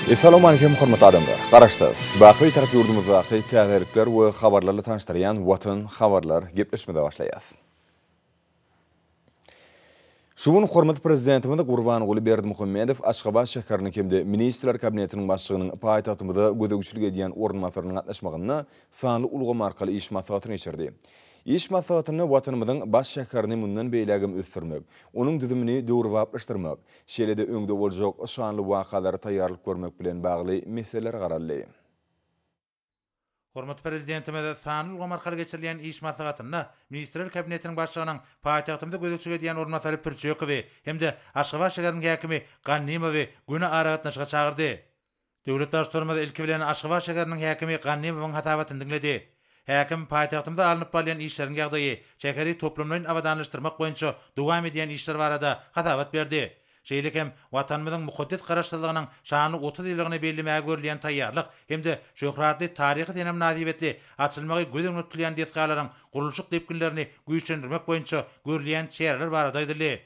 Essalawmaleýkim hormatly adamlar! Garaşsyz, baky Bitarap ýurdumyzdaky täzelikler we habarlarla tanyşdyrýan Watan habarlar gepleşigimize başlaýas. Şu gün hormatly Prezidentimiz Gurbanguly Berdimuhamedow Aşgabat şäheriniň hem-de Ministrler Kabinetiniň Başlygynyň paýtagtymyza gözegçilik edýän orunbasarynyň gatnaşmagynda sanly ulgam arkaly iş maslahatyny geçirdi. Iş maslahatynda Watanymyzyň baş şäherini mundan beýlägem ösdürmek, onuň düzümini döwrebaplaşdyrmak, şeýle-de öňde boljak şanly wakalara taýýarlyk görmek bilen bagly meseleler garaldy. Hormatly Prezidentimiz sanly ulgam arkaly geçirilýän iş maslahatynda Ministrler Kabinetiniň Başlygynyň paýtagtymyza gözegçilik edýän orunbasary Pürçekowy hem-de Aşgabat şäheriniň häkimi Gannymowy göni aragatnaşyga çagyrdy. Döwlet Baştutanymyz ilki bilen Aşgabat şäheriniň häkimi Gannymowyň hasabatyny diňledi. Häkim paýtagtymyzda alnyp barylýan işleriň ýagdaýy, şäheri toplumlaýyn abadanlaşdyrmak boýunça dowam edýän işler barada hasabat berdi. Şeýle hem Watanymyzyň mukaddes Garaşsyzlygynyň şanly 30 ýyllygyny bellemäge görülýän taýýarlyk hem-de şöhratly taryhy sene mynasybetli açylmagy göz öňünde tutulýan desgalaryň gurluşyk depginlerini güýçlendirmek boýunça görülýän çäreler barada aýdyldy.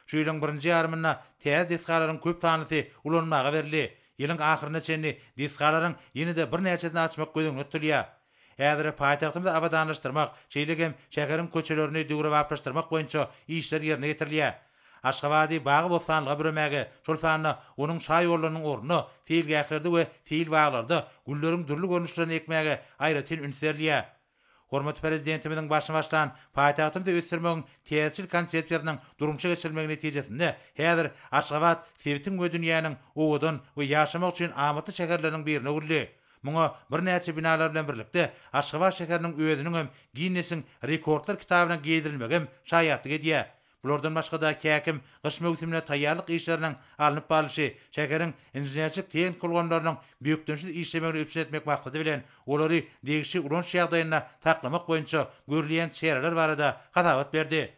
Şu ýylyň birinji ýarymynda täze desgalaryň köp sanlysy ulanmaga berildi. Ýylyň ahyryna çenli desgalaryň ýene-de birnäçesini açmak göz öňünde tutulýar. Häzir paýtagtymyzy abadanlaşdyrmak, şeýle hem şäheriň köçelerini döwrebaplaşdyrmak boýunça işler ýerine ýetirilýär. Aşgabady bagy-bossanlyga büremäge, şol sanda onuň şaýollarynyň ornuna seýilgählerde we seýilbaglarda gülleriň dürli görnüşlerini ekmäge aýratyn üns berilýär. Hormatly Prezidentimiziň başyny başlan paýtagtymyzy ösdürmegiň täzeçil konsepsiýasynyň durmuşa geçirilmegi netijesinde häzir Aşgabat sebitiň we dünýäniň owadan we ýaşamak üçin amatly şäherleriniň birine öwrüldi. Muňa birnäçe binalar bilen birlikde Aşgabat şäheriniň özüniň hem Ginnesiň rekordlar kitabyna girizilmegi hem şaýatlyk edýär. Bulardan başga-da häkim gyş möwsümine taýýarlyk işleriniň alnyp barlyşy, şäheriň inženerçilik-tehniki ulgamlarynyň bökdençsiz işlemegini üpjün etmek maksady bilen, olary degişli ulanyş ýagdaýynda saklamak boýunça görülýän çäreler barada hasabat berdi.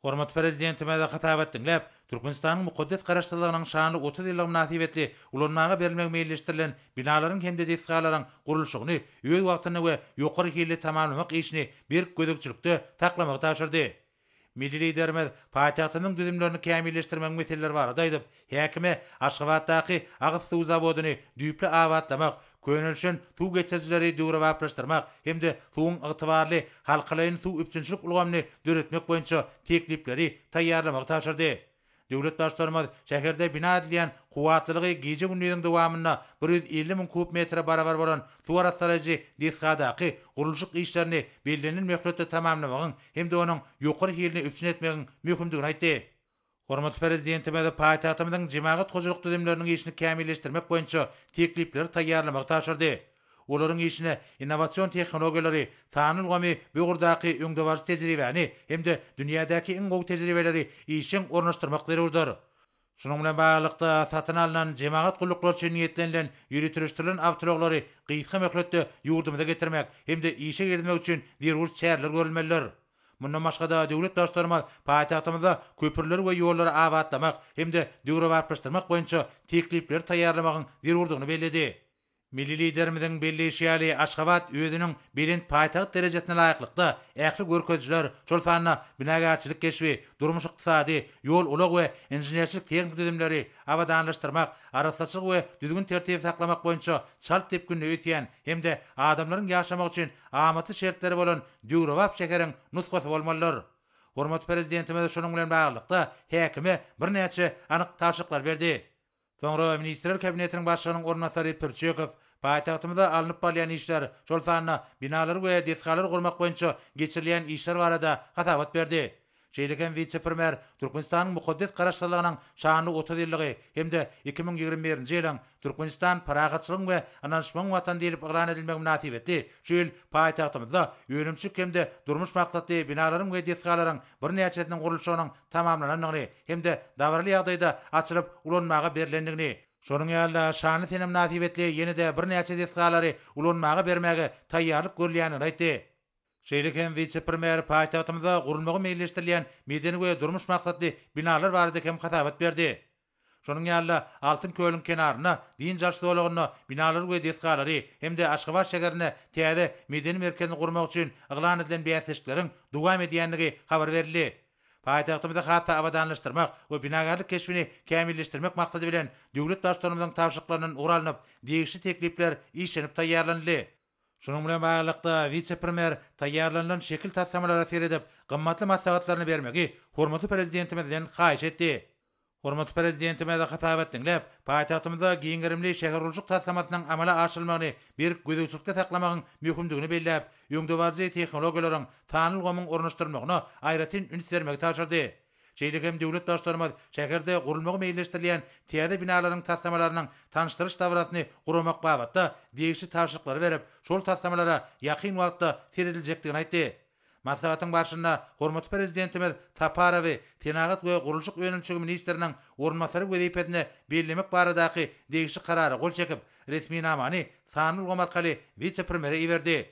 Hormatly Prezidentimiz hasabat diňläp, Türkmenistanyň mukaddes Garaşsyzlygynyň şanly 30 ýyllygy mynasybetli ulanmaga berilmegi meýilleşdirilen binalaryň hem-de desgalaryň gurluşygyny öz wagtynda we ýokary hilli tamamlamak işini berk gözegçilikde saklamagy tabşyrdy. Milli Liderimiz paýtagtymyzyň düzümlerini kämilleşdirmegiň meseleleri barada aýdyp, häkime Aşgabatdaky agyz suw zawodyny düýpli abatlamak, könelişen suw geçirijileri döwrebaplaşdyrmak hem-de suwuň ygtybarly halkalaýyn suw üpjünçilik ulgamyny döretmek boýunça teklipleri taýýarlamagy tabşyrdy. Döwlet Baştutanymyz şäherde bina edilýän kuwwatlylygy gije-gündiziň dowamynda 150 müň kub metre barabar bolan suw arassalaýjy desgadaky gurluşyk işlerini bellenilen möhletde tamamlamagyň hem-de onuň ýokary hilini üpjün etmegiň möhümdigini aýtdy. Hormatly Prezidentimiz paýtagtymyzyň jemagat hojalyk düzümleriniň işini kämilleşdirmek boýunça teklipleri taýýarlamagy tabşyrdy. Olaryň işine innowasion tehnologiýalary, sanly ulgamy, bu ugurdaky öňdebaryjy tejribäni hem-de dünýädäki iň gowy tejribeleri işjeň ornaşdyrmak zerurdyr. Şunuň bilen baglylykda, satyn alnan, jemagat gulluklary üçin niýetlenilen ýöriteleşdirilen awtoulaglary gysga möhletde ýurdumyza getirmek hem-de işe girizmek üçin zerur çäreler görülmelidir. Mundan başga-da, döwlet Baştutanymyz paýtagtymyzda köprüleri we ýollary abatlamak hem-de döwrebaplaşdyrmak boýunça teklipleri taýýarlamagyň zerurdygyny belledi. Milli Liderimiziň belleýşi ýaly, Aşgabat özüniň belent paýtagt derejesine laýyklykda, ähli görkezijiler, şol sanda binagärçilik keşbi, durmuş-ykdysady, ýol-ulag we inženerçilik-tehniki düzümleri abadanlaşdyrmak, arassaçylyk we düzgün-tertibi saklamak boýunça çalt depginde ösýän hem-de adamlaryň ýaşamagy üçin amatly şertleri bolan döwrebap şäheriň nusgasy bolmalydyr. Hormatly Prezidentimiz şunuň bilen baglylykda, häkime birnäçe anyk tabşyryklar berdi. Soňra Ministrler Kabinetiniň Başlygynyň orunbasary Pürçekow paýtagtymyzda alnyp barylýan işler, şol sanda binalary we desgalary gurmak boýunça geçirilýän işler barada hasabat berdi. Şeýle hem wise-premýer Türkmenistanyň mukaddes Garaşsyzlygynyň şanly 30 ýyllygy hem-de 2021-nji ýylyň Türkmenistan parahatçylygyň we ynanyşmagyň Watany diýlip yglan edilmegi mynasybetli şu ýyl paýtagtymyzda önümçilik hem-de durmuş maksatly binalaryň we desgalaryň birnäçesiniň gurluşygynyň tamamlanandygyny hem-de dabaraly ýagdaýda açylyp ulanmaga berlendigini, şonuň ýaly-da şanly sene mynasybetli ýene-de birnäçe desgalary ulanmaga bermäge taýýarlyk görülýändigini aýtdy. Şeýle hem wise-premýer paýtagtymyzda gurulmagy meýilleşdirilýän medeni we durmuş maksatly binalar barada hem hasabat berdi. Şonuň ýaly-da, Altyn kölüň kenarynda dynç alyş zolagynda binalary we desgalary hem-de Aşgabat şäherinde täze medeni merkezini gurmak üçin yglan edilen bäsleşikleriň dowam edýändigi habar berildi. Paýtagtymyzy has-da abadanlaşdyrmak we binagärlik keşbini kämilleşdirmek maksady bilen, döwlet Baştutanymyzyň tabşyryklaryndan ugur alnyp, degişli teklipler işlenip taýýarlanyldy. Şunuň bilen baglylykda, wise-premýer taýýarlanylan şekil taslamalara seredip, gymmatly maslahatlaryny bermegi hormatly Prezidentimizden haýyş etdi. Hormatly Prezidentimiz hasabat diňläp, paýtagtymyzda giň gerimli şähergurluşyk taslamasynyň amala aşyrylmagyny berk gözegçilikde saklamagyň möhümdigini belläp, öňdebaryjy tehnologiýalaryň, sanly ulgamyň ornaşdyrylmagyna aýratyn üns bermegi tabşyrdy. Şeýle hem döwlet Baştutanymyz şäherde gurulmagy meýilleşdirilýän täze binalaryň taslamalarynyň tanyşdyryş dabarasyny guramak babatda degişli tabşyryklary berip, şol taslamalara ýakyn wagtda serediljekdigini aýtdy. Maslahatyň barşynda hormatly Prezidentimiz Saparowy senagat we gurluşyk önümçiligi ministriniň orunbasary wezipesine bellemek baradaky degişli Karara gol çekip, resminamany sanly ulgam arkaly wise-premýere iberdi.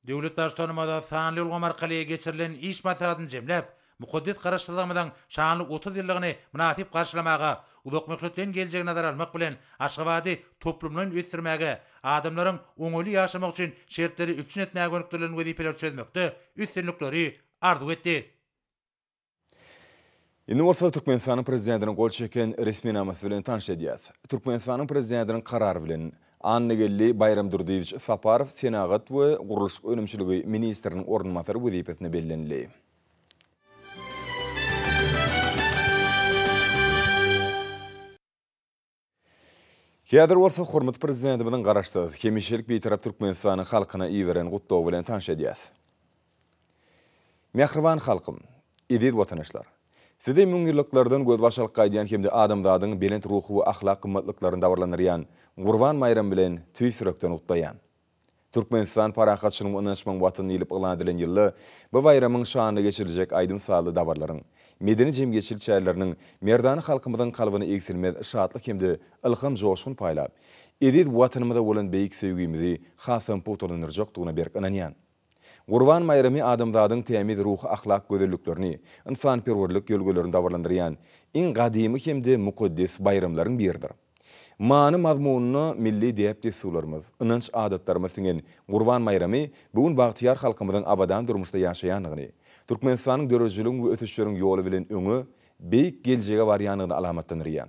Döwlet Baştutanymyz sanly ulgam arkaly geçirilen iş maslahatyny jemläp, mukaddes Garaşsyzlygymyzyň şanly 30 ýyllygyny mynasyp garşylamaga, uzakmöhletleýin geljegi nazara almak bilen, Aşgabady toplumlaýyn ösdürmäge, adamlaryň oňaýly ýaşamagy üçin şertleri üpjün etmäge gönükdirilen wezipeleri çözmekde üstünlikleri arzuw etdi. Indi bolsa Türkmenistanyň Prezidentiniň gol çeken resminamasy bilen tanyş edýäs. Türkmenistanyň Prezidentiniň Karary bilen, Annageldi Baýramdurdyýewiç Saparow senagat we gurluşyk önümçiligi ministriniň orunbasary wezipesine bellenildi. Häzir bolsa hormatly Prezidentimiziň Garaşsyz, hemişelik Bitarap Türkmenistanyň halkyna iberen Gutlagy bilen tanyş edýäs. Mähriban halkym! Eziz watandaşlar! Sizi müňýyllyklardan gözbaş alyp gaýdýan hem-de adamzadyň belent ruhy we ahlak gymmatlyklaryny dabaralandyrýan Gurban baýramy bilen tüýs ýürekden gutlaýan. Türkmenistan parahatçylygyň we ynanyşmagyň Watany diýlip yglan edilen ýylda bu baýramyň şanyna geçiriljek aýdym-sazly dabaralaryň, medeni-jemgyýetçilik çäreleriniň merdana halkymyzyň kalbyna egsilmez şatlyk hem-de ylham-joşgun paýlap, eziz Watanymyza bolan beýik söýgimizi hasam pugtalandyrjakdygyna berk ynanýan. Gurban baýramy adamzadyň tämiz ruhy-ahlak gözelliklerini, ynsanperwerlik ýörelgelerini dabaralandyrýan iň gadymy hem-de mukaddes baýramlaryň biridir. Many-mazmunyna milli däp-dessurlarymyz, ynanç-adatlarymyz siňen Gurban baýramy bu gün bagtyýar halkymyzyň abadan durmuşda ýaşaýandygyny, Türkmenistanyň döredijiligiň we ösüşleriň ýoly bilen öňe, beýik geljege barýandygyny alamatlandyrýar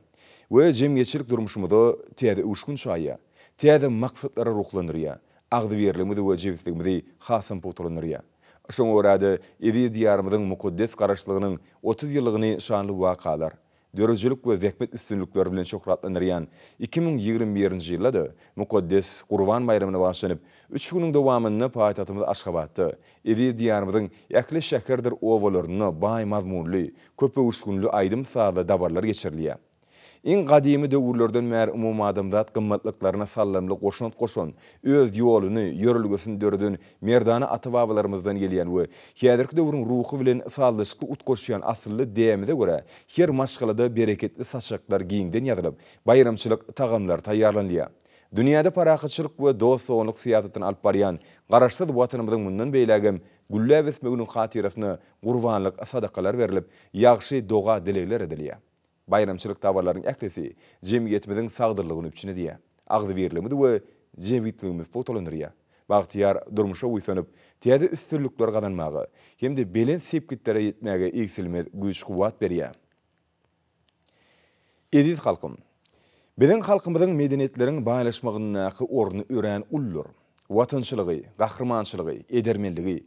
we jemgyýetçilik durmuşymyza täze öwüşgin çaýýar, täze maksatlara ruhlandyrýar, agzybirligimizi we jebisligimizi hasam pugtalandyrýar. Şoňa görä-de, eziz Diýarymyzyň mukaddes Garaşsyzlygynyň 30 ýyllygyny şanly wakalar, döredijilik we zähmet üstünlikleri bilen şöhratlandyrýan 2021-nji ýylda-da mukaddes Gurban baýramyna bagyşlanyp, üç günüň dowamynda paýtagtymyz Aşgabatda, eziz Diýarymyzyň ähli şäherdir obalarynda baý mazmunly, köpöwüşginli aýdym-sazly dabaralar geçirilýär. Iň gadymy döwürlerden bäri umumadamzat gymmatlyklaryna saldamly goşant goşan, öz ýoluny, ýörelgesini döreden merdana ata-babalarymyzdan gelýän we häzirki döwrüň ruhy bilen sazlaşykly utgaşýan asylly däbimize görä, her maşgalada bereketli saçaklar giňden ýazylyp, baýramçylyk tagamlary taýýarlanylýar. Dünýäde parahatçylyk we dost-doganlyk syýasatyny alyp barýan Garaşsyz Watanymyzyň mundan beýlägem gülläp ösmeginiň hatyrasyna gurbanlyk sadakalar berlip, ýagşy doga-dilegler edilýär. Baýramçylyk dabaralaryň ählisi jemgyýetimiziň sagdynlygyny üpjün edýär, agzybirligimizi we jebisligimizi pugtalandyrýar, bagtyýar durmuşa buýsanyp, täze üstünlikleri gazanmaga hem-de belent sepgitlere ýetmäge egsilmez güýç-kuwwat berýär. Eziz halkym! Biziň halkymyzyň medeniýetleriň baýlaşmagyndaky orny örän uludyr. Watançylygy, gahrymançylygy, edermenligi,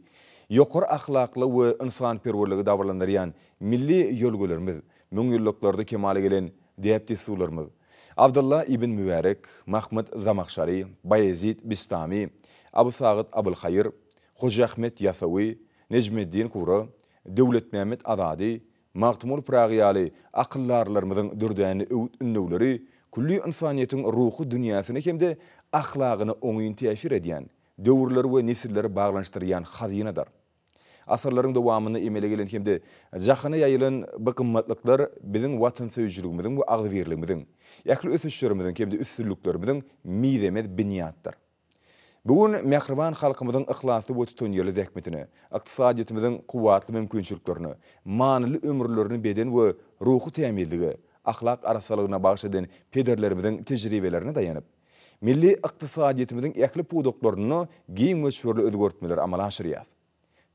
ýokary ahlaklygy we ynsanperwerligi dabaralandyrýan milli ýörelgelerimiz, müňýyllyklarda kemala gelen däp-dessurlarymyz, Abdylla ibn Mübärek, Mahmyt Zamahşary, Baýezit Bistami, Abu Sagyt Abylhaýyr, Hoja Ahmet Ýasawy, Nejmeddin Kubra, Döwletmämmet Azady, Magtymguly Pyragy ýaly akyldarlarymyzyň dürdäne öwüt-ündewleri külli ynsanyýetiň ruhy dünýäsine hem-de ahlagyna oňyn täsir edýän, döwürleri we nesilleri baglanyşdyrýan hazynadyr. Asyrlaryň dowamynda emele gelen hem-de jahana ýaýylan bu gymmatlyklar biziň watansöýüjiligimiziň we agzybirligimiziň, ähli ösüşlerimiziň hem-de üstünliklerimiziň mizemez binýadydyr. Bu gün mähriban halkymyzyň yhlasly we tutanýerli zähmetine, ykdysadyýetimiziň kuwwatly mümkinçiliklerine, manyly ömürlerini beden we ruhy tämizlige, ahlak arassalygyna bagyş eden pederlerimiziň tejribelerine daýanyp, milli ykdysadyýetimiziň ähli pudaklarynda giň möçberli özgertmeleri amala aşyrýarys.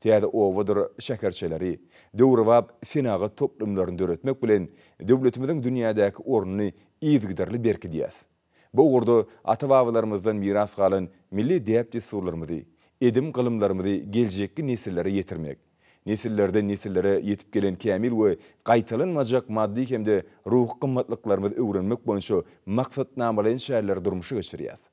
Täze obadyr şäherçeleri, döwrebap senagat toplumlaryny döretmek bilen, döwletimiziň dünýädäki ornuny yzygiderli berkidýäs. Bu ugurda ata-babalarymyzdan miras galan milli däp-dessurlarymyzy, edim-gylymlarymyzy geljekki nesillere ýetirmek, nesillerden-nesillere ýetip gelen kämil we gaýtalanmajak maddy hem-de ruhy gymmatlyklarymyzy öwrenmek boýunça maksatnamalaýyn çäreleri durmuşa geçirýäs.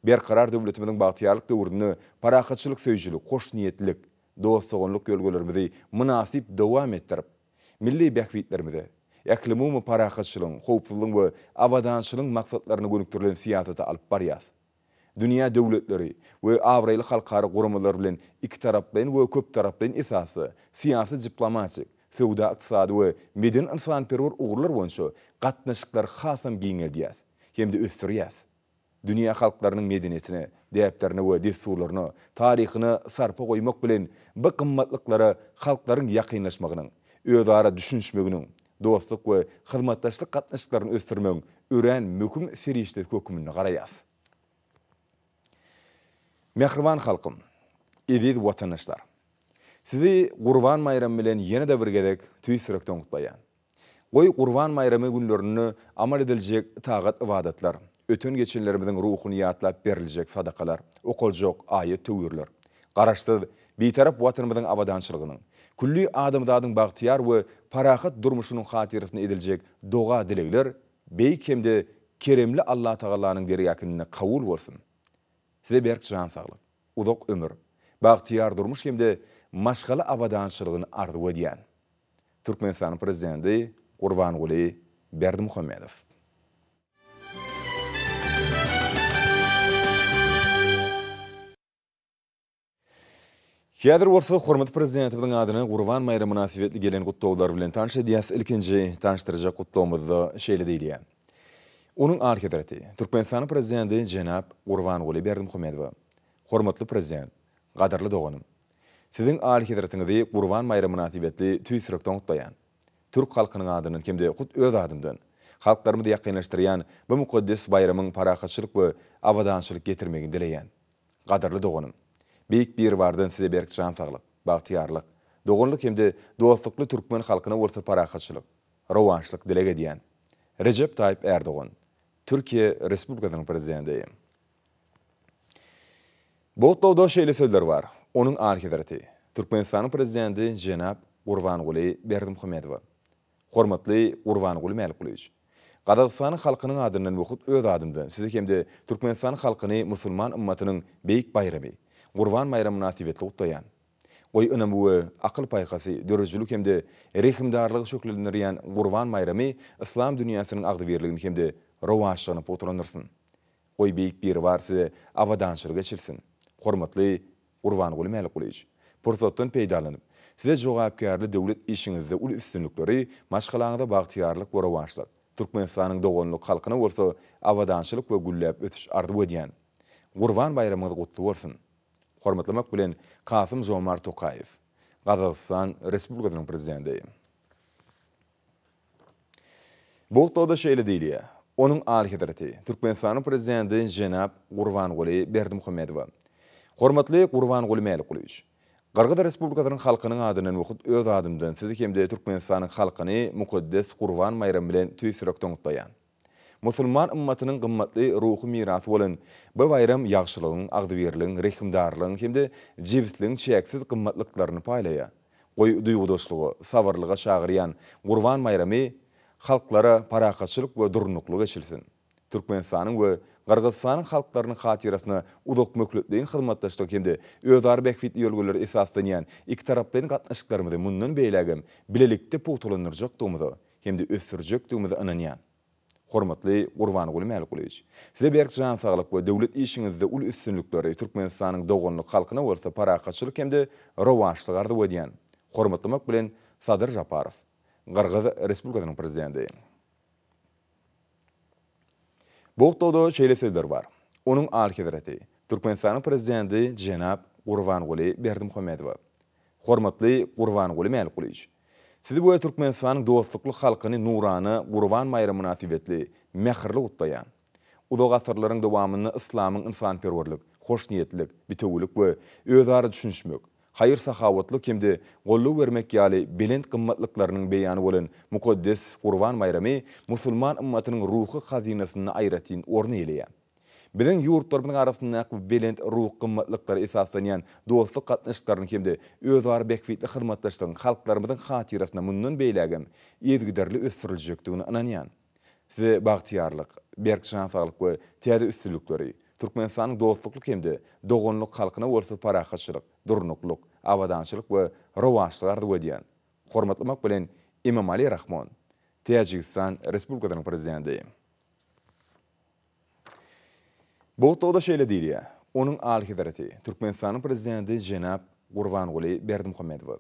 Berkarar döwletimiziň bagtyýarlyk döwründe parahatçylyk söýüjilik, hoşniýetlilik, dost-doganlyk ýörelgelerimizi mynasyp dowam etdirip, milli bähbitlerimize, ählumumy parahatçylygyň, howpsuzlygyň we abadançylygyň maksatlaryna gönükdirilen syýasaty alyp barýarys. Dünýä döwletleri we abraýly halkara guramalar bilen ikitaraplaýyn we köptaraplaýyn esasda syýasy-diplomatik, söwda-ykdysady we medeni-ynsanperwer ugurlar boýunça gatnaşyklary hasam giňeldýäris hem-de ösdürýäris. Dünýä halklarynyň medeniýetine, däplerine we dessurlaryna, taryhyna sarpa goýmak bilen bu gymmatlyklara halklaryň ýakynlaşmagynyň, özara düşünişmeginiň, dostluk we hyzmatdaşlyk gatnaşyklaryny ösdürmegiň örän möhüm serişdesi hökmünde garaýarys. Mähriban halkym, eziz watandaşlar! Sizi Gurban baýramy bilen ýene-de bir gezek tüýs ýürekden gutlaýan. Goý, Gurban baýramy günlerinde amal ediljek tagat-ybadatlar, öten-geçenlerimiziň ruhuny ýatlap beriljek sadakalar, okaljak aýat-töwirler, Garaşsyz, Bitarap Watanymyzyň abadançylygynyň, külli adamzadyň bagtyýar we parahat durmuşynyň hatyrasyna ediljek doga-dilegler beýik hem-de keremli Allatagalanyň dergähinde kabul bolsun! Size berk jan saglyk, uzak ömür, bagtyýar durmuş hem-de maşgala abadançylygyny arzuw edýän. Türkmenistanyň Prezidenti Gurbanguly Berdimuhamedow. Häzir bolsa hormatly Prezidentimiziň adyna Gurban baýramy mynasybetli gelen gutlaglar bilen tanyş edýäs. Ilkinji tanyşdyrjak gutlagymyzda şeýle diýilýär. Onuň Alyhezreti, Türkmenistanyň Prezidenti jenap Gurbanguly Berdimuhamedowa, Hormatly Prezident, Gadyrly doganym! Siziň Alyhezretiňizi Gurban baýramy mynasybetli tüýs ýürekden gutlaýan. Türk halkynyň adyndan hem-de hut öz adymdan, halklarymyzy ýakynlaşdyrýan bu mukaddes baýramyň parahatçylyk we abadançylyk getirmegini dileýän. Gadyrly doganym! Beýik Biribardan Size berk jan saglyk, bagtyýarlyk, doganlyk hem-de dostlukly türkmen halkyna bolsa parahatçylyk, rowaçlyk dileg edýän. Rejep Taýyp Ärdogan, Türkiýe Respublikasynyň Prezidenti. Bu gutlagda şeýle sözler bar, Onuň Alyhezreti, Türkmenistanyň Prezidenti jenap Gurbanguly Berdimuhamedowa. Hormatly Gurbanguly Mälikgulyýewiç! Gazagystanyň halkynyň adyndan we hut öz adymdan Sizi hem-de Türkmenistan halkyny musulman ymmatynyň beýik baýramy, Gurban baýramy mynasybetli gutlaýan. Goý, ynamy we akyl-paýhasy, döredijilik hem-de rehimdarlygy şöhlelendirýän Gurban baýramy yslam dünýäsiniň agzybirligini hem-de rowaçlygyny pugtalandyrsyn. Goý Beýik Biribar size abadançylyk eçilsin. Hormatly Gurbanguly Mälikgulyýewiç! Pursatdan peýdalanyp, Size jogapkärli döwlet işiňizde uly üstünlikleri, maşgalaňyza bagtyýarlyk we rowaçlyk, Türkmenistanyň doganlyk halkyna bolsa abadançylyk we gülläp ösüş arzuw edýän. Gurban baýramyňyz gutly bolsun! Hormatlamak bilen Kasym Žomart Tokaýew, Gazagystan Respublikasynyň Prezidenti. Bu gutlagda şeýle diýilýär, Onuň Alyhezreti, Türkmenistanyň Prezidenti jenap Gurbanguly Berdimuhamedowa. Hormatly Gurbanguly Mälikgulyýewiç! Gyrgyz Respublikasynyň halkynyň adyndan we hut öz adymdan Sizi hem-de Türkmenistanyň halkyny mukaddes Gurban baýramy bilen tüýs ýürekden gutlaýan. Musulman ymmatynyň gymmatly ruhy mirasy bolan bu baýram ýagşylygyň, agzybirligiň, rehimdarlygyň hem-de jebisligiň çäksiz gymmatlyklaryny paýlaýar. Goý, duýgudaşlyga, sabyrlyga çagyrýan Gurban baýramy halklara parahatçylyk we durnuklylyk eçilsin. Türkmenistanyň we Gyrgyzystanyň halklarynyň hatyrasyna uzakmöhletleýin hyzmatdaşlyk hem-de özara bähbitli ýörelgelere esaslanýan ikitaraplaýyn gatnaşyklarymyzy mundan beýlägem bilelikde pugtalandyrjakdygymyza hem-de ösdürjekdigimize ynanýan. Hormatly Gurbanguly Mälikgulyýewiç, Size berk jan saglyk we döwlet işiňizde uly üstünlikleri, Türkmenistanyň doganlyk halkyna bolsa parahatçylyk hem-de rowaçlyk arzuw edýän. Hormatlamak bilen, Sadyr Žaparow, Gyrgyz Respublikasynyň Prezidenti. Bu gutlagda şeýle sözler bar, Onuň Alyhezreti, Türkmenistanyň Prezidenti jenap Gurbanguly Berdimuhamedowa. Hormatly Gurbanguly Mälikgulyýewiç! Sizi we Türkmenistanyň dostlukly halkyny nurana Gurban baýramy mynasybetli mähirli gutlaýan. Uzak asyrlaryň dowamynda yslamyň ynsanperwerlik, hoşniýetlilik, bitewülik we özara düşünişmek, haýyr-sahawatlyk hem-de goldaw bermek ýaly belent gymmatlyklarynyň beýany bolan mukaddes Gurban baýramy musulman ymmatynyň ruhy hazynasynda aýratyn orun eýeleýär. Biziň ýurtlarymyzyň arasyndaky bu belent ruhy gymmatlyklara esaslanýan dostluk gatnaşyklarynyň hem-de özara bähbitli hyzmatdaşlygyň halklarymyzyň hatyrasyna mundan beýlägem yzygiderli ösdüriljekdigine ynanýan. Size bagtyýarlyk, berk jan saglyk we täze üstünlikleri, Türkmenistanyň dostlukly hem-de doganlyk halkyna bolsa parahatçylyk, durnuklyk, abadançylyk we rowaçlyk arzuw edýän. Hormatlamak bilen, Emomali Rahmon, Täjigistan Respublikasynyň Prezidenti. Bu gutlagda şeýle diýilýär, Onuň Alyhezreti, Türkmenistanyň Prezidenti jenap Gurbanguly Berdimuhamedowa.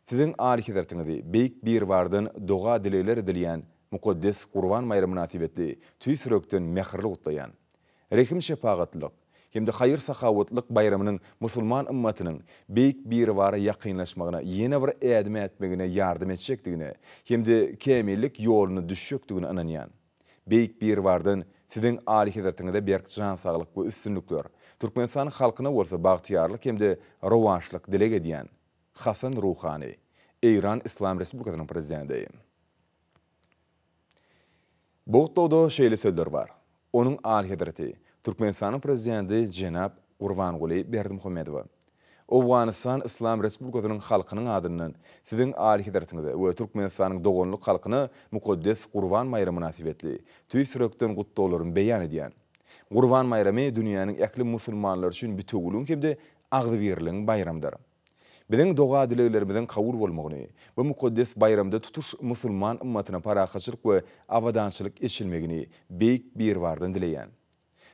Siziň Alyhezretiňizi Beýik Biribardan doga-dilegler edilýän mukaddes Gurban baýramy mynasybetli tüýs ýürekden mähirli gutlaýan. Rehim-şepagatlylyk hem-de haýyr-sahawatlylyk baýramynyň musulman ymmatynyň Beýik Biribara ýakynlaşmagyna ýene bir ädim ätmegine ýardam etjekdigine hem-de kämillik ýoluna düşjekdigine ynanýan. Beýik Biribardan Siziň Alyhezretiňize berk jan saglyk we üstünlikler, Türkmenistanyň halkyna bolsa bagtyýarlyk hem-de rowaçlyk dileg edýän. Hasan Ruhani, Eýran Yslam Respublikasynyň Prezidenti. Bu gutlagda şeýle sözler bar, Onuň Alyhezreti, Türkmenistanyň Prezidenti jenap Gurbanguly Berdimuhamedowa. Owganystan Yslam Respublikasynyň halkynyň adyndan Siziň Alyhezretiňize we Türkmenistanyň doganlyk halkyna mukaddes Gurban baýramy mynasybetli tüýs ýürekden gutlaglarymy beýan edýän. Gurban baýramy dünýäniň ähli musulmanlary üçin bitewüligiň hem-de agzybirligiň baýramydyr. Biziň doga-dileglerimiziň kabul bolmagyny, bu mukaddes baýramda tutuş musulman ymmatyna parahatçylyk we abadançylyk eçilmegini Beýik Biribardan dileýän.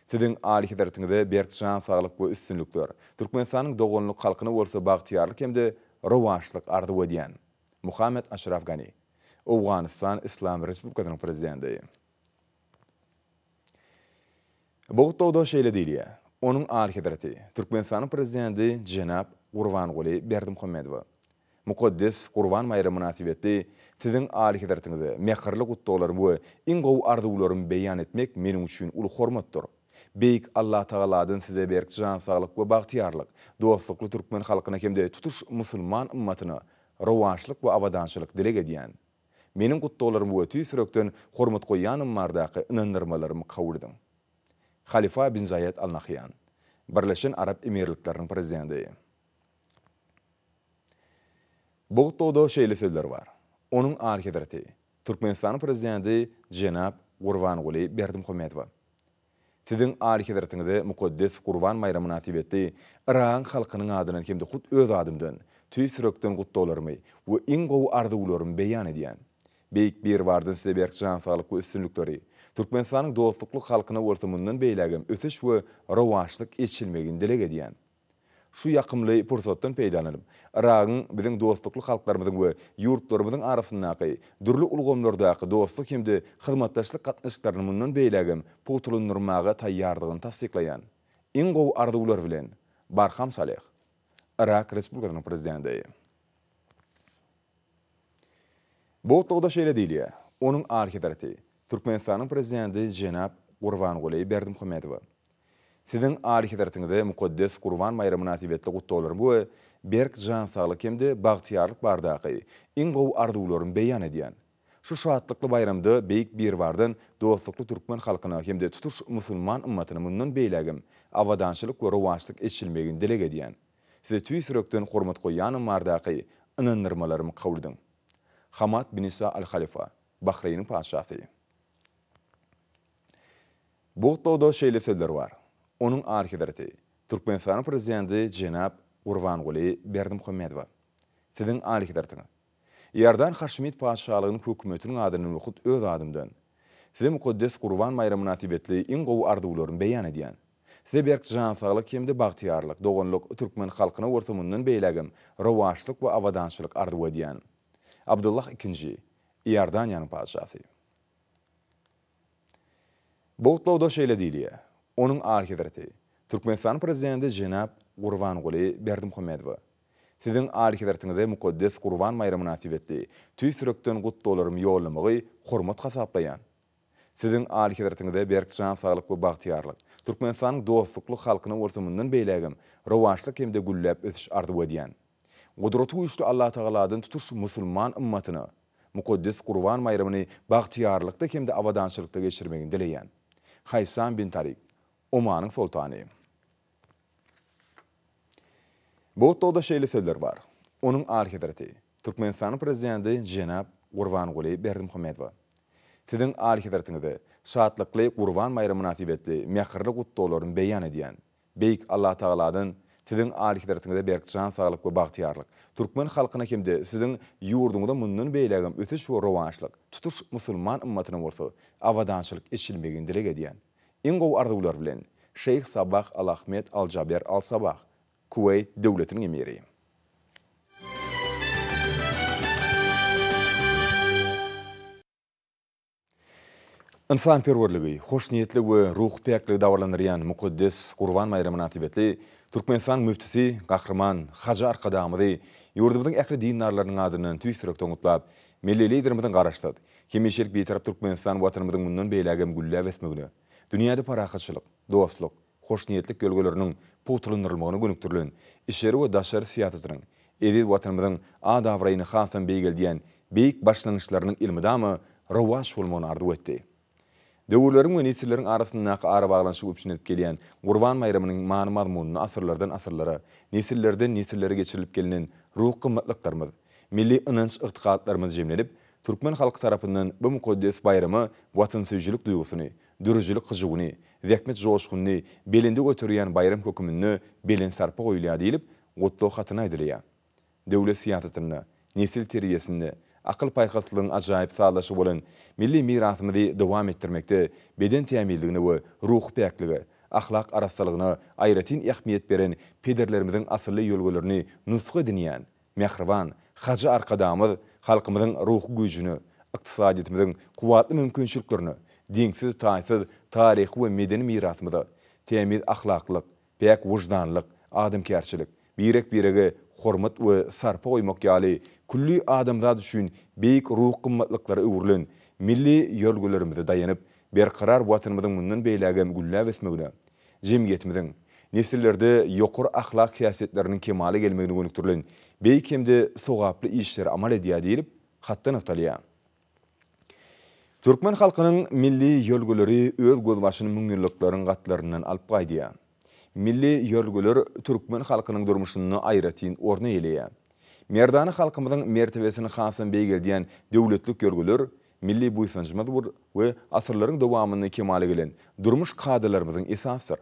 Siziň Alyhezretiňize berk jan saglyk we üstünlikler, Türkmenistanyň doganlyk halkyna bolsa bagtyýarlyk hem-de rowaçlyk arzuw edýän. Muhammet Aşraf Gani, Owganystan Yslam Respublikasynyň Prezidenti. Bu gutlagda şeýle diýilýär, Onuň Alyhezreti, Türkmenistanyň Prezidenti jenap Gurbanguly Berdimuhamedowa. Mukaddes Gurban baýramy mynasybetli Siziň Alyhezretiňize mähirli gutlaglarymy we iň gowy arzuwlarymy beýan etmek meniň üçin uly hormatdyr. Beýik Allatagaladan Size berk jan saglyk we bagtyýarlyk, dostlukly türkmen halkyna hem-de tutuş musulman ymmatyna rowaçlyk we abadançylyk dileg edýän. Meniň gutlaglarymy we tüýs ýürekden hormat goýýanym bardaky ynandyrmalarymy kabul ediň. Halifa bin Zaýed Al Nahýan, Birleşen Arap Emirlikleriniň Prezidenti. Bu gutlagda şeýle sözler bar, Onuň Alyhezreti, Türkmenistanyň Prezidenti jenap Gurbanguly Berdimuhamedowa. Siziň Alyhezretiňize mukaddes Gurban baýramy mynasybetli Yragyň halkynyň adyndan hem-de hut öz adymdan tüýs ýürekden gutlaglarymy we iň gowy arzuwlarymy beýan edýän. Beýik Biribardan Size berk jan saglyk we üstünlikleri, Türkmenistanyň dostlukly halkyna bolsa mundan beýlägem ösüş we rowaçlyk eçilmegini dileg edýän. Şu ýakymly pursatdan peýdalanyp, Yragyň biziň dostlukly halklarymyzyň we ýurtlarymyzyň arasyndaky dürli ulgamlardaky dostluk hem-de hyzmatdaşlyk gatnaşyklaryny mundan beýlägem pugtalandyrmaga taýýardygyny tassyklaýan iň gowy arzuwlar bilen, Barham Saleh, Yrak Respublikasynyň Prezidenti. Bu gutlagda şeýle diýilýär, Onuň Alyhezreti, Türkmenistanyň Prezidenti jenap Gurbanguly Berdimuhamedowa. Siziň Alyhezretiňize mukaddes Gurban baýramy mynasybetli gutlaglarymy we berk jan saglyk hem-de bagtyýarlyk baradaky iň gowy arzuwlarymy beýan edýän. Şu şatlykly baýramda Beýik Biribardan dostlukly türkmen halkyna hem-de tutuş musulman ymmatyna mundan beýlägem abadançylyk we rowaçlyk eçilmegini dileg edýän. Size tüýs ýürekden hormat goýýanym bardaky ynandyrmalarymy kabul ediň. Hamad bin Isa Al Halifa, Bahreýniň patyşasy. Bu gutlagda şeýle sözler bar, Onuň Alyhezreti, Türkmenistanyň Prezidenti jenap Gurbanguly Berdimuhamedowa. Siziň Alyhezretiňiz! Iordan Haşimit Patyşalygynyň Hökümetiniň adyndan we hut öz adymdan Size mukaddes Gurban baýramy mynasybetli iň gowy arzuwlarymy beýan edýän. Size berk jan saglyk hem-de bagtyýarlyk, doganlyk türkmen halkyna bolsa mundan beýlägem rowaçlyk we abadançylyk arzuw edýän. Abdullah ikinji, Iordaniýanyň Patyşasy. Bu gutlagda şeýle diýilýär, Onuň Alyhezreti, Türkmenistanyň Prezidenti jenap Gurbanguly Berdimuhamedowa. Siziň Alyhezretiňize mukaddes Gurban baýramy mynasybetli tüýs ýürekden gutlaglarymy ýollamagy hormat hasaplaýan. Siziň Alyhezretiňize berk jan saglyk we bagtyýarlyk, Türkmenistanyň dostlukly halkyna bolsa mundan beýlägem rowaçlyk hem-de gülläp ösüş arzuw edýän. Gudraty güýçli Allatagaladan tutuş musulman ymmatyna mukaddes Gurban baýramyny bagtyýarlykda hem-de abadançylykda geçirmegini dileýän. Haýsam bin Tarik, Omanyň soltany. Bu gutlagda şeýle sözler bar, Onuň Alyhezreti, Türkmenistanyň Prezidenti jenap Gurbanguly Berdimuhamedowa. Siziň Alyhezretiňize şatlykly Gurban baýramy mynasybetli mähirli gutlaglarymy beýan edýän. Beýik Allatagaladan Siziň Alyhezretiňize berk jan saglyk we bagtyýarlyk, türkmen halkyna hem-de Siziň ýurduňyza mundan beýlägem ösüş we rowaçlyk, tutuş musulman ymmatyna bolsa abadançylyk eçilmegini dileg edýän. Iň gowy arzuwlar bilen, Şeýh Sabah Al-Ahmed Al-Jaber Al-Sabah, Kuweýt Döwletiniň Emiri. Ynsanperwerligi, hoşniýetligi we ruhy päkligi dabaralandyrýan mukaddes Gurban baýramy mynasybetli Türkmenistanyň müftüsi Gahryman hajy Arkadagymyzy ýurdumyzyň ähli dindarlarynyň adyndan tüýs ýürekden gutlap, Milli Liderimiziň Garaşsyz, hemişelik Bitarap Türkmenistan Watanymyzyň mundan beýlägem gülläp ösmegine, dünýäde parahatçylyk, dostluk, hoşniýetlik ýörelgeleriniň pugtalandyrylmagyna gönükdirilen içeri we daşary syýasatynyň eziz Watanymyzyň at-abraýyny hasam beýgeldýän beýik başlangyçlarynyň elmydama rowaç bolmagyny arzuw etdi. Döwürleriň we nesilleriň arasyndaky arabaglanyşygy üpjün edip gelýän Gurban baýramynyň many-mazmunyny asyrlardan-asyrlara, nesillerden-nesillere geçirilip gelnen ruhy gymmatlyklarymyz, milli ynanç-ygtykatlarymyz jemlenip, türkmen halky tarapyndan bu mukaddes baýrama watansöýüjilik duýgusyny, döredijilik hyjuwyny, zähmet joşgunyny belende göterýän baýram höküminde belent sarpa goýulýar diýlip, gutlag hatynda aýdylýar. Döwlet syýasatynda, nesil terbiýesinde akyl-paýhaslylygyň ajaýyp sazlaşygy bolan milli mirasymyzy dowam etdirmekde beden tämizligine we ruhy päklige, ahlak arassalygyna aýratyn ähmiýet beren pederlerimiziň asylly ýörelgelerini nusga edinýän Mähriban Hajy Arkadagymyz halkymyzyň ruhy güýjüne, ykdysadyýetimiziň kuwwatly mümkinçiliklerine, deňsiz-taýsyz taryhy we medeni mirasymyza, tämiz ahlaklylyk, päk wyždanlylyk, adamkärçilik, birek-birege hormat we sarpa goýmak ýaly külli adamzat üçin beýik ruhy gymmatlyklara öwrülen milli ýörelgelerimize daýanyp, berkarar Watanymyzyň mundan beýlägem gülläp ösmegine, jemgyýetimiziň nesillerde ýokary ahlak häsiýetleriniň kemala gelmegine gönükdirilen beýik hem-de sogaply işleri amal edýär diýlip, hatda nygtalýar. Türkmen halkynyň milli ýörelgeleri öz gözbaşyny müňýyllyklaryň gatlaryndan alyp gaýdýar. Milli ýörelgeler türkmen halkynyň durmuşynda aýratyn orun eýeleýär. Merdana halkymyzyň mertebesini hasam beýgeldýän döwletlik ýörelgeler Milli buýsanjymyz we asyrlaryň dowamynda kemala gelen durmuş kadalarymyzyň esasydyr.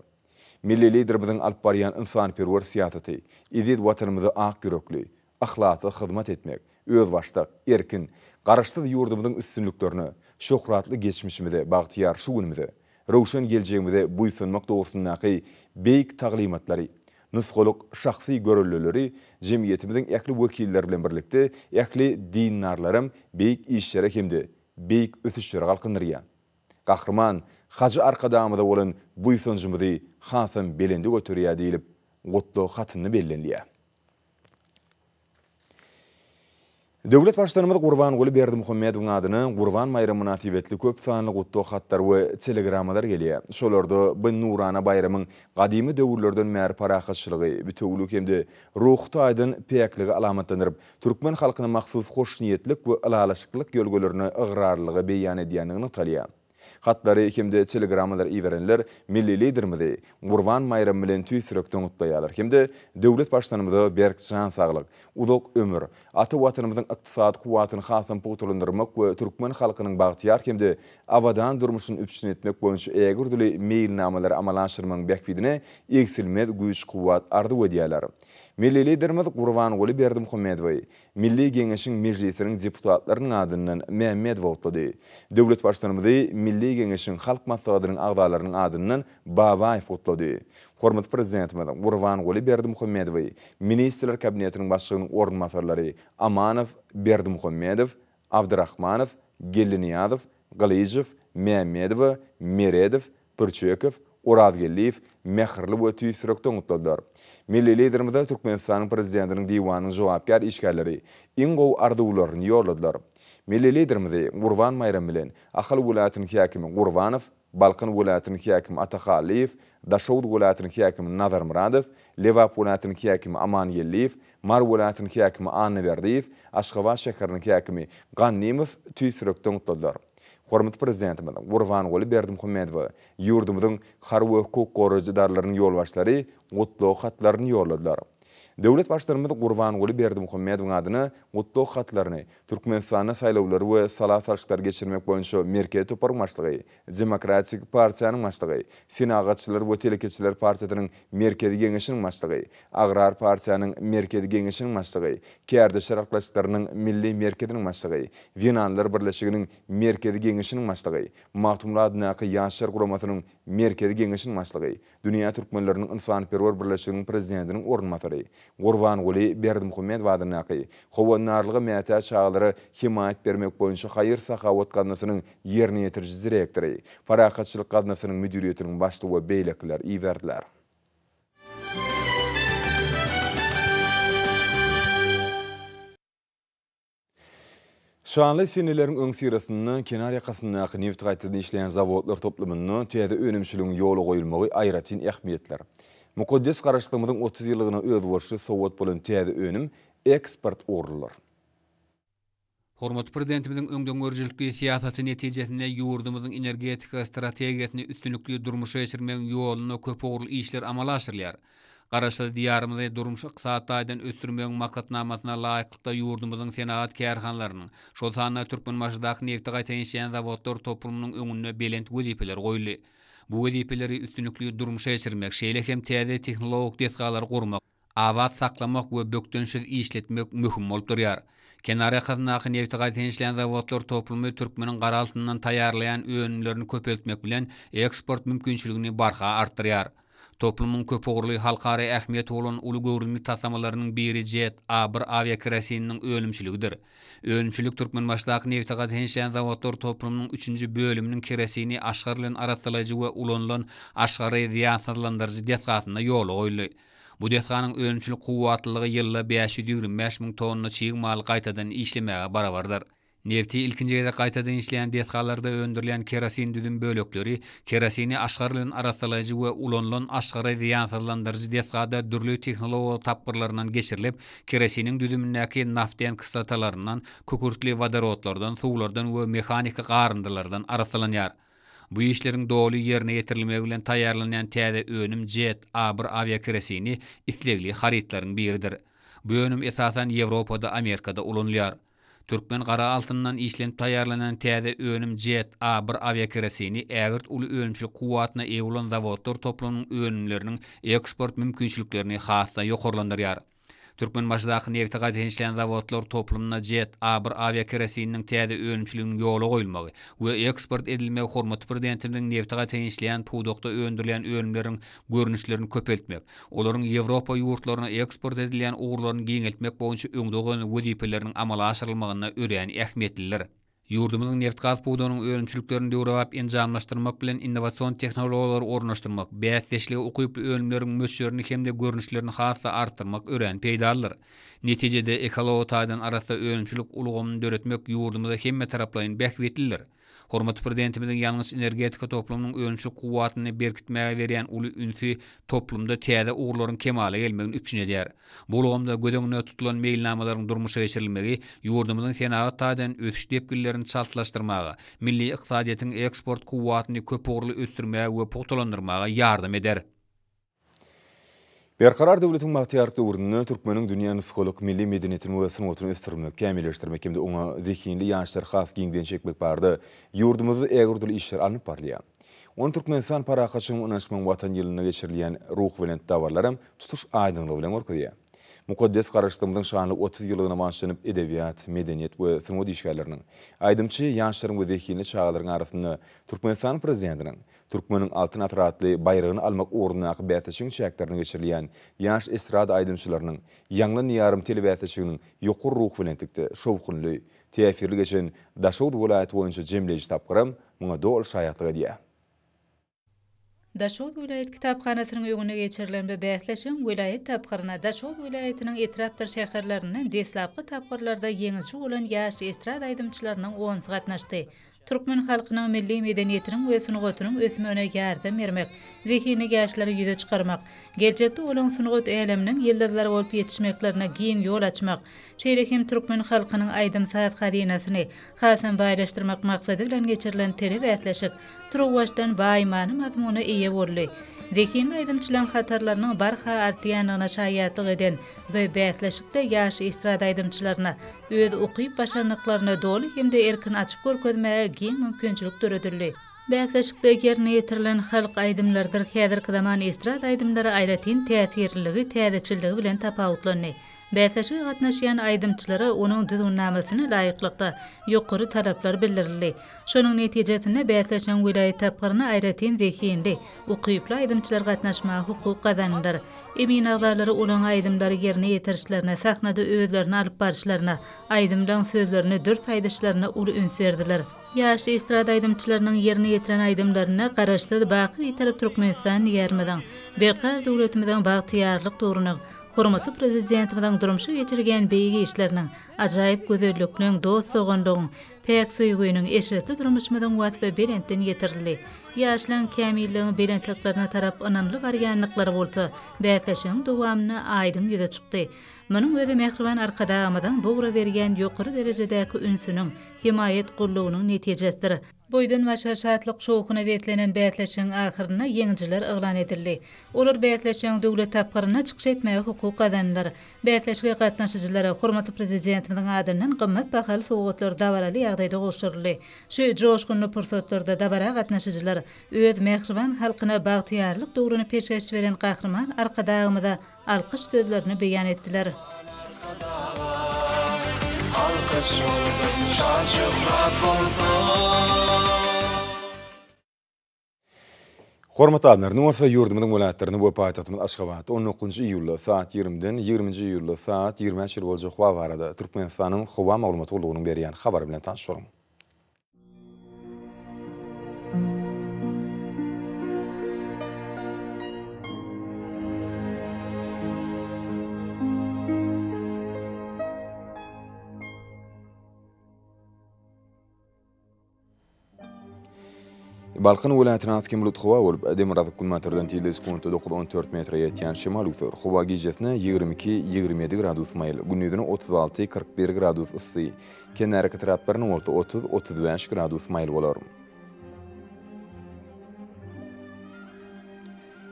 Milli Liderimiziň alyp barýan ynsanperwer syýasaty, eziz Watanymyza ak ýürekli, yhlasly hyzmat etmek, özbaşdak, erkin, Garaşsyz ýurdumyzyň üstünliklerine, şöhratly geçmişimize, bagtyýar şu günümize, röwşen geljegimize buýsanmak dogrusyndaky beýik taglymatlary, nusgalyk şahsy göreldeleri jemgyýetimiziň ähli wekilleri bilen birlikde ähli dindarlaram beýik işlere hem-de beýik ösüşlere galkyndyrýar. Gahryman Hajy Arkadagymyza bolan buýsanjymyzy hasam belende göterýär diýlip, gutlag hatynda bellenilýär. Döwlet Baştutanymyz Gurbanguly Berdimuhamedowyň adyna Gurban baýramy mynasybetli köp sanly gutlag hatlary we telegrammalar gelýär. Şolarda bu nurana baýramyň gadymy döwürlerden bäri parahatçylygy, bitewüligi hem-de ruhy taýdan päkligi alamatlandyryp, türkmen halkyna mahsus hoşniýetlik we ylalaşyklylyk ýörelgelerine ygrarlylygy beýan edýändigi nygtalýar. Hatlary hem-de telegrammalary iberenler milli Liderimizi Gurban baýramy bilen tüýs ýürekden gutlaýarlar hem-de döwlet Baştutanymyza berk jan saglyk, uzak ömür, ata Watanymyzyň ykdysady kuwwatyny hasam pugtalandyrmak we türkmen halkynyň bagtyýar hem-de abadan durmuşyny üpjün etmek boýunça ägirt uly meýilnamalary amala aşyrmagyň bähbidine egsilmez güýç-kuwwat arzuw edýärler. Milli Liderimiz Gurbanguly Berdimuhamedowy Milli Geňeşiň Mejlisiniň deputatlarynyň adyndan Mämmedowa gutlady. Döwlet Baştutanymyzy Milli Geňeşiň Halk Maslahatynyň agzalarynyň adyndan Babaýew gutlady. Hormatly Prezidentimiz Gurbanguly Berdimuhamedowy Ministrler Kabinetiniň Başlygynyň orunbasarlary Amanow, Berdimuhamedow, Abdyrahmanow, Geldinyýazow, Gylyjow, Mämmedowa, Meredow, Pürçekow, Orazgeldiýew mähirli we tüýs ýürekden gutladylar. Milli Liderimize Türkmenistanyň Prezidentiniň Diwanynyň jogapkär işgärleri iň gowy arzuwlaryny ýolladylar. Milli Liderimizi Gurban baýramy bilen Ahal welaýatynyň häkimi Gurbanow, Balkan welaýatynyň häkimi Atahallyýew, Daşoguz welaýatynyň häkimi Nazarmyradow, Lebap welaýatynyň häkimi Amangeldiýew, Mary welaýatynyň häkimi Annaberdiýew, Aşgabat şäheriniň häkimi Gandymow tüýs ýürekden gutladylar. Hormatly Prezidentimiz Gurbanguly Berdimuhamedowa ýurdumyzyň harby we hukuk goraýjy edaralarynyň ýolbaşçylary gutlag hatlaryny ýolladylar. Döwlet Baştutanymyz Gurbanguly Berdimuhamedowyň adyna gutlag hatlaryny Türkmenistanda saýlawlary we sala salşyklary geçirmek boýunça Merkezi toparyň başlygy, Demokratik partiýanyň başlygy, Senagatçylar we telekeçiler partiýasynyň Merkezi geňeşiniň başlygy, Agrar partiýanyň Merkezi geňeşiniň başlygy, Kärdeşler arkalaşyklarynyň Milli merkeziniň başlygy, Zenanlar birleşiginiň Merkezi geňeşiniň başlygy, Magtymguly adyndaky Ýaşlar guramasynyň Merkezi geňeşiniň başlygy, Dünýä türkmenleriniň ynsanperwer birleşiginiň prezidentiniň orunbasary, Gurbanguly Berdimuhamedow adyndaky Howandarlyga mätäç çagalara hemaýat bermek boýunça haýyr-sahawat gaznasynyň ýerine ýetiriji direktory, Parahatçylyk gaznasynyň müdiriýetiniň başlygy we beýlekiler iberdiler. Şanly seneleriň öňüsyrasynda kenar ýakasyndaky nebit gaýtadan işleýän zawodlar toplumynda täze önümçiligiň ýola goýulmagy aýratyn ähmiýetlidir. Mukaddes Garaşsyzlygymyzyň 30 ýyllygyna özboluşly sowgat bolan täze önüm eksport ugurlydyr. Hormatly Prezidentimiziň öňdengörüjilikli syýasaty netijesinde ýurdumyzyň energetika strategiýasyny üstünlikli durmuşa geçirmegiň ýolunda köpugurly işler amala aşyrylýar. Garaşsyz Diýarymyzy durmuş-ykdysady taýdan ösdürmegiň maksatnamasyna laýyklykda ýurdumyzyň senagat kärhanalarynyň, şol sanda Türkmenbaşydaky nebti gaýtadan işleýän zawodlar toplumynyň öňünde belent wezipeler goýuldy. Bu wezipeleri üstünlikli durmuşa geçirmek, şeýle hem täze tehnologik desgalary gurmak, abat saklamak we bökdençsiz işletmek möhüm bolup durýar. Kenar ýakasyndaky nebti gaýtadan işleýän zawodlar toplumy türkmeniň gara altyndan taýýarlaýan önümlerini köpeltmek bilen, eksport mümkinçiligini barha artdyrýar. Toplumyň köpugurly halkara ähmiýeti bolan uly göwrümli taslamalarynyň biri Jet A bir awiakerosininiň önümçiligidir. Önümçilik Türkmenbaşydaky nebitgaz işleýän zawodlar toplumynyň üçünji bölüminiň kerosini aşgar bilen arassalaýjy we ulanylan aşgary zyýansyzlandyryjy desgasynda ýola goýuldy. Bu desganyň önümçilik kuwwatlylygy ýylda 525 müň tonna çig maly gaýtadan işlemäge barabardyr. Nebti ilkinji gezek gaýtadan işleýän desgalarda öndürilýän kerosin düzüm bölekleri kerosini aşgar bilen arassalaýjy we ulanylan aşgary zyýansyzlandyryjy desgada dürli tehnologiýa tapgyrlaryndan geçirilip, kerosiniň düzümindäki naften kislotalaryndan, kükürtli wodorodlardan, suwlardan we mehaniki garyndylardan arassalanýar. Bu işleriň doly ýerine ýetirilmegi bilen taýýarlanýan täze önüm Jet A bir awiakerosini islegli harytlaryň biridir. Bu önüm esasan Ýewropada, Amerikada ulanylýar. Türkmen gara altynyndan işlenip taýýarlanan täze önüm Jet A bir awiakerosini ägirt uly önümçilik kuwwatyna eýe bolan zawodlar toplumynyň önümleriniň eksport mümkinçiliklerini has-da ýokarlandyrýar. Türkmenbaşydaky nebti gaýtadan işleýän zawodlar toplumynda Jet A bir awiakerosininiň täze önümçiliginiň ýola goýulmagy we eksport edilmegi hormatly Prezidentimiziň nebti gaýtadan işleýän pudakda öndürilýän önümleriň görnüşlerini köpeltmek, olaryň Ýewropa ýurtlaryna eksport edilýän ugurlaryny giňeltmek boýunça öňde goýlan wezipeleriniň amala aşyrylmagynda örän ähmiýetlidir. Ýurdumyzyň nebitgaz pudagynyň önümçiliklerini döwrebap enjamlaşdyrmak bilen innowasion tehnologiýalary ornaşdyrmak, bäsdeşlige ukyply önümleriň möçberini hem-de görnüşlerini has-da artdyrmak örän peýdalydyr. Netijede, ekologiýa taýdan arassa önümçilik ulgamyny döretmek ýurdumyza hemmetaraplaýyn bähbitlidir. Hormatly Prezidentimiziň ýangyç-energetika toplumynyň önümçilik kuwwatyny berkitmäge berýän uly ünsi toplumda täze ugurlaryň kemala gelmegini üpjün edýär. Bu ulgamda göz öňünde tutulan meýilnamalaryň durmuşa geçirilmegi ýurdumyzyň senagat taýdan ösüş depginlerini çaltlaşdyrmaga, milli ykdysadyýetiň eksport kuwwatyny köpugurly ösdürmäge we pugtalandyrmaga ýardam eder. Berkarar döwletiň bagtyýarlyk döwründe türkmeniň dünýä nusgalyk milli medeniýetini we sungatyny ösdürmek, kämilleşdirmek hem-de oňa zehinli ýaşlary has giňden çekmek barada ýurdumyzda ägirt uly işler alnyp barylýar. Ony Türkmenistan Parahatçylygyň we ynanyşmagyň Watany ýylynda geçirilýän ruhubelent dabaralar hem tutuş aýdyňlygy bilen görkezýär. Mukaddes Garaşsyzlygymyzyň şanly 30 ýyllygyna bagyşlanyp edebiýat, medeniýet we sungat işgärleriniň, aýdymçy ýaşlaryň we zehinli çagalaryň arasynda Türkmenistanyň Prezidentiniň Türkmeniň Altyn asyry atly baýragyny almak ugrundaky bäsleşigiň çäklerinde geçirilýän ýaş estrada aýdymçylarynyň Ýaňlan Diýarym telebäsleşiginiň ýokary ruhubelentlikde, şowhunly, täsirli geçen Daşoguz welaýaty boýunça jemleýji tapgyram muňa doly şaýatlyk edýär. Daşoguz welaýat kitaphanasynyň öňünde geçirilen bu bäsleşigiň welaýat tapgyryna Daşoguz welaýatynyň etrapdyr şäherlerinden deslapky tapgyrlarda ýeňiji bolan ýaş estrada aýdymçylarynyň onusy gatnaşdy. Türkmen halkynyň milli medeniýetiniň we sungatynyň ösmegine ýardam bermek, zehinli ýaşlary ýüze çykarmak, geljekde olaň sungat äleminiň ýyldyzlary bolup ýetişmeklerine giň ýol açmak, şeýle hem türkmen halkynyň aýdym-saz hazynasyny hasam baýlaşdyrmak maksady bilen geçirilen telebäsleşik turuwbaşdan baý many-mazmuna eýe boldy. Zehinli aýdymçylaryň hatarlarynyň barha artýandygyna şaýatlyk eden bu bäsleşikde ýaş estrada aýdymçylaryna öz ukyp-başarnyklaryny doly hem-de erkin açyp görkezmäge giň mümkinçilik döredildi. Bäsleşikde ýerine ýetirilen halk aýdymlarydyr häzirki zaman estrada aýdymlary aýratyn täsirliligi, täzeçilligi bilen tapawutlandy. Bäsleşige gatnaşýan aýdymçylara onuň düzgünnamasyna laýyklykda, ýokary talaplar bildirildi. Şonuň netijesinde, bäsleşigiň welaýat tapgyryna aýratyn zehinli, ukyply aýdymçylar gatnaşmaga hukuk gazandylar. Emin agzalary olaň aýdymlary ýerine ýetirişlerine, sahnada özlerini alyp baryşlaryna, aýdymlaň sözlerini dürs aýdyşlaryna uly üns berdiler. Ýaş estrada aýdymçylarynyň ýerine ýetiren aýdymlarynda Garaşsyz, baky Bitarap Türkmenistan Diýarymyzyň, Berkarar döwletimiziň bagtyýarlyk döwrüniň, Hormatly Prezidentimiziň durmuşa geçirýän beýik işleriniň, ajaýyp gözellikleň, dost-doganlygyň, päk söýginiň, eşretli durmuşymyzyň waspy belentden ýetirildi. Ýaşlaryň kämilligiň belentliklerine tarap ynamly barýandyklary bolsa, bäsleşigiň dowamynda aýdyň ýüze çykdy. Munuň özi mähriban Arkadagymyzyň bu ugra berýän ýokary derejedäki ünsüniň, hemaýat goldawynyň netijesidir. Boýdan-başa şatlyk-şowhuna beslenen bäsleşigiň ahyrynda ýeňijiler yglan edildi. Olar bäsleşigiň döwlet tapgyrynda çykyş etmäge hukuk gazandylar. Bäsleşige gatnaşyjylara hormatly Prezidentimiziň adyndan gymmat bahaly sowgatlar dabaraly ýagdaýda gowşuryldy. Şu joşgunly pursatlarda dabara gatnaşyjylar öz mähriban halkyna bagtyýarlyk döwrüni peşgeş beren Gahryman Arkadagymyza alkyş sözlerini beýan etdiler. Alkyş bolsun, şan-şöhrat bolsun. Hormatly adamlar, indi bolsa ýurdumyzyň welaýatlarynda we paýtagtymyz Aşgabatda on dokuzynjy iýulda saat ýigrimiden ýigriminji iýulda saat ýigrimä çenli boljak howa barada Türkmenistanyň Howa maglumat gullugynyň berýän habary bilen tanyş boluň. Balkan welaýatynda az-kem bulut howa bolup, demirgazyk-günbatardan tizligi sekuntda dokuz-on dört metre ýetýän şemal öwser. Howa gijesine 22, 27 gradus maýyl, gündizine 36, 41 gradus yssy. Kenarýaka etraplarynda bolsa 30, 35 gradus maýyl bolar.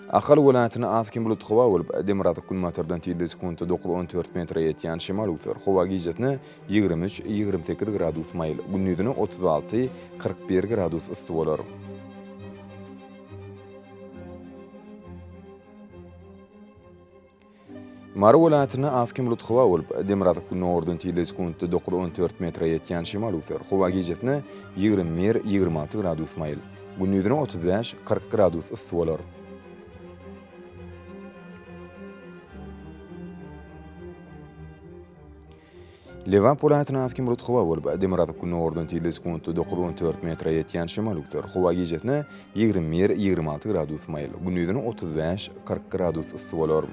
Ahal welaýatynda az-kem bulutly howa bolup, demirgazyk-günbatardan tizligi sekuntda dokuz-on dört metre ýetýän şemal öwser. Howa gijesine 23, 28 gradus maýyl, gündizine 36, 41 gradus yssy bolar. Mary welaýatynda az-kem bulutly howa bolup, demirgazyk-gündogardan tizligi sekuntda dokuz-on dört metre ýetýän şemal öwser. Howa gijesine 21, 26 gradus maýyl, gündizine 35, 40 gradus yssy bolar. Lebap welaýatynda az-kem bulutly howa bolup, demirgazyk-gündogardan tizligi sekuntda dokuz-on dört metre ýetýän şemal öwser. Howa gijesine 21, 26 gradus maýyl, gündizine 35, 40 gradus yssy bolar.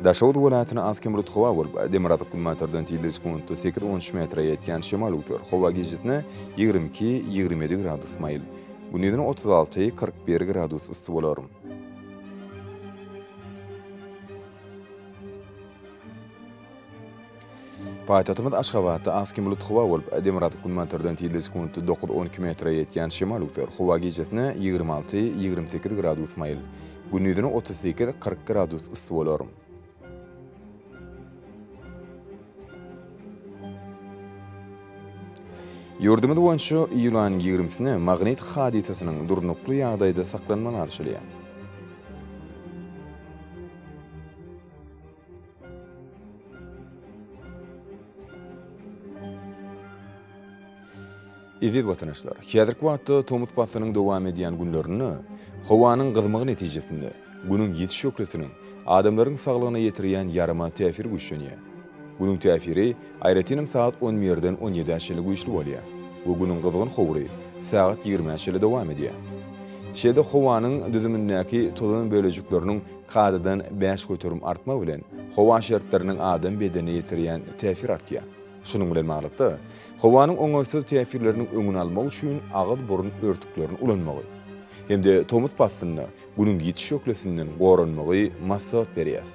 Daşoguz welaýatynda az-kem bulutly howa bolup, demirgazyk-günbatardan tizligi sekuntda sekiz-on üç metre ýetýän şemal öwser. Howa gijesine 22, 27 gradus maýyl, gündizine 36, 41 gradus yssy bolar. Paýtagtymyz Aşgabatda az-kem bulutly howa bolup, demirgazyk-günbatardan tizligi sekuntda dokuz-on iki metre ýetýän şemal öwser. Howa gijesine 26, 28 gradus maýyl, gündizine 38, 40 gradus yssy bolar. Ýurdumyz boýunça iýul aýynyň ýigrimisine magnit hadysasynyň durnukly ýagdaýda saklanmagy garaşylýar. Eziz watandaşlar, häzirki wagtda tomus paslynyň dowam edýän günlerinde howanyň gyzmagy netijesinde Günüň ýiti şöhlesiniň adamlaryň saglygyna ýetirýän ýaramaz täsiri güýçlenýär. Günüň täsiri aýratynam sagat on birden on ýedä çenli güýçli bolýar we günüň gyzgyn howry sagat ýigrimä çenli dowam edýär. Şeýle-de howanyň düzümindäki tozan bölejikleriniň kadadan 5% artmagy bilen howa şertleriniň adam bedenine ýetirýän täsiri artýar. Şunuň bilen baglylykda, howanyň oňaýsyz täsirleriniň öňüni almak üçin agyz-burun örtüklerini ulanmagy hem-de tomus paslynda Günüň ýiti şöhlesinden goranmagy maslahat berýäs.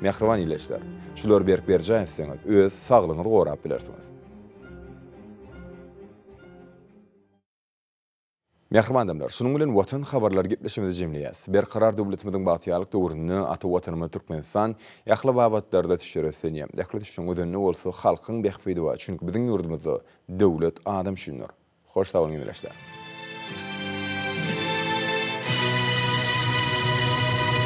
Mähriban ildeşler, şulary berk berjaý etseňiz, öz saglygyňyzy gorap bilersiňiz. Mähriban adamlar, şunuň bilen Watan habarlary gepleşigimizi jemleýäs. Berkarar döwletimiziň bagtyýarlyk döwründe ata Watanymyz Türkmenistan ähli babatlarda ösüşlere öslenýär. Ähli ösüşiň özeninde bolsa halkyň bähbidi bar. Çünki biziň ýurdumyzda döwlet adam üçindir. Hoş sag boluň ildeşler.